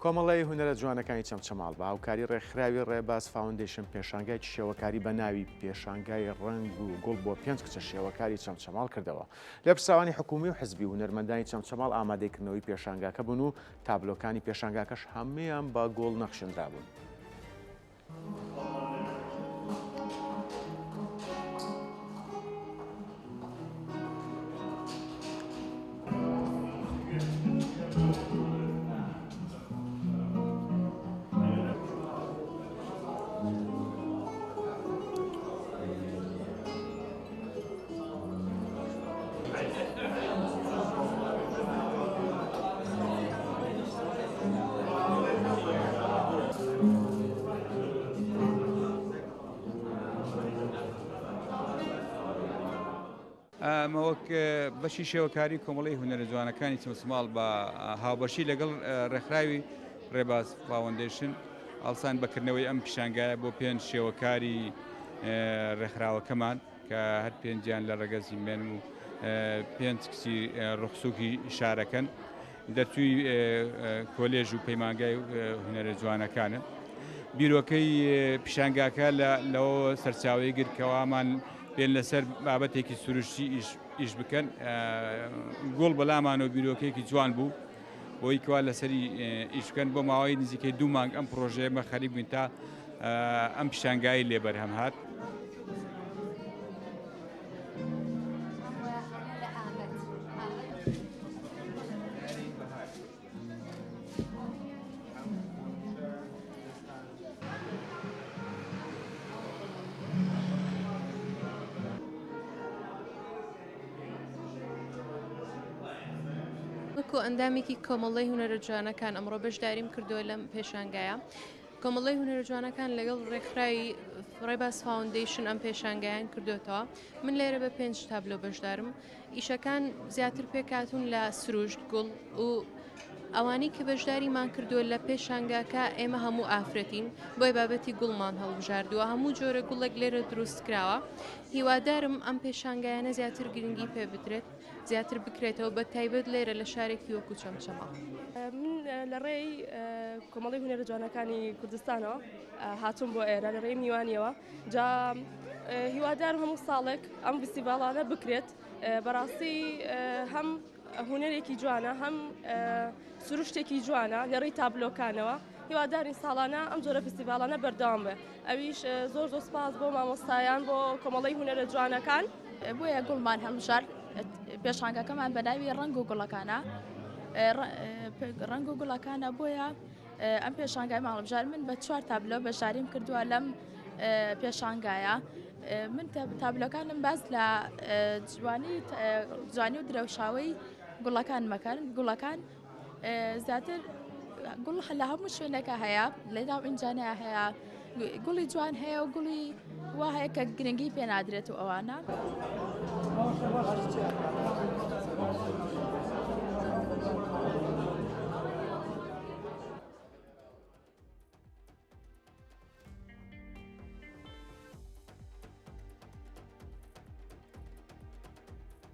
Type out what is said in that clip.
کۆمەڵەی هونەرە جوانەکانی چەمچەماڵ بە هاوکاری ڕێکخراوی ڕێباز فاوەندەیشن پێشانگایەکی شێوەکاری بە ناوی پێشانگای ڕەنگ و گوڵ بۆ پێنج کچە شێوەکاری چەمچەماڵ کردەوە. لێپرسراوانی حکوومی و حزبی و هونەرمەندانی چەمچەماڵ ئامادەی کردنەوەی پێشانگاکە بوون و تابلۆکانی پێشانگاکەش هەموویان بە گوڵ نەخشێندرابوون. ئەمە وەک بەشی شێوەکاری کۆمەڵەی هونەرە جوانەکانی چەمچەماڵ بە هاوبەشی لەگەڵ ڕێکخراوی ڕێباز فاوەندەیشن هەڵسان بە کردنەوەی ئەم پیشانگایە بۆ پێنج شێوەکاری ڕێکخراوەکەمان کە هەر پێنجیان لە ڕەگەزی مێن و پێنج کچی ڕوخسوکی شارەکەن دەرچووی کۆلێژ و پەیمانگای هونەرە جوانەکانن. بیرۆکەی پیشانگاکە لەوە سەرچاوەی گرت کەوامان بێن لەسەر بابەتێکی سروشتی ئیش بکەن گوڵ بەلامانەوە بیرۆکەیەکی جوان بوو بۆی کوا لەسەری ئیش بکەن بۆ ماوەی نزیکەی دوو مانگ ئەم پرۆژەیە مە خەریک بووین تا ئەم پیشانگای لێ بەرهەم هات. وەکو ئەندامێکی کۆمەڵەی هونەرە جوانەکان ئەمڕۆ بەشداریم کردووە لەم پێشانگایە. کۆمەڵەی هونەرە جوانەکان لەگەڵ ڕێکخراوی ڕێباز فاوندەیشن ئەم پێشانگایان کردوێتەوە. من لێرە بە پێنج تابلۆ بەشدارم. ئیشەکان زیاتر پێکهاتوون لە سروشت، گوڵ و ئەوانەی کە بەشداریمان کردووە لە پێشانگاکە ئێمە هەموو ئافرەتین بۆیە بابەتی گوڵمان هەڵبژاردووە هەموو جۆرە گوڵێک لێرە دروست کراوە هیوادارم ئەم پێشانگایانە زیاتر گرنگی پێ بدرێت زیاتر بکرێتەوە بە تایبەت لێرە لە شارێکی وەکو چەمچەماڵ. من لە ڕێی کۆمەڵی هونەرە جوانەکانی کوردستانەوە هاتووم بۆ ئێرە لە ڕێی میوانیەوە جا هیوادارم هەموو ساڵێک ئەم فیستیڤاڵانە بکرێت بەڕاستی هەم هونەرێکی جوانە هەم سروشتێکی جوانە لە ڕێی تابلۆکانەوە هیوادارین ساڵانە ئەم جۆرە فیستیڤاڵانە بەردەوام بێ ئەویش زۆر زۆر سپاس بۆ مامۆستایان بۆ کۆمەڵی هونەرە جوانەکان. بۆیە گوڵمان هەڵبژارد پێشانگەکەمان بە ناوی ڕەنگ و گوڵەکانە ڕەنگ و گوڵەکانە بۆیە ئەم پێشانگای ماڵبژار من بە چوار تابلۆ بەشداریم کردووە لەم پێشانگایە من تابلۆکانم باس لە جوانی جوانی و درەوشاوەی گوڵەکان مەکەن گوڵەکان زیاتر گوڵ لە هەموو شوێنەکە هەیە لە ناو ئینجانە هەیە گوڵی جوان هەیە و گوڵی وا هەیە کە گرنگی پێنادرێت و ئەوانە.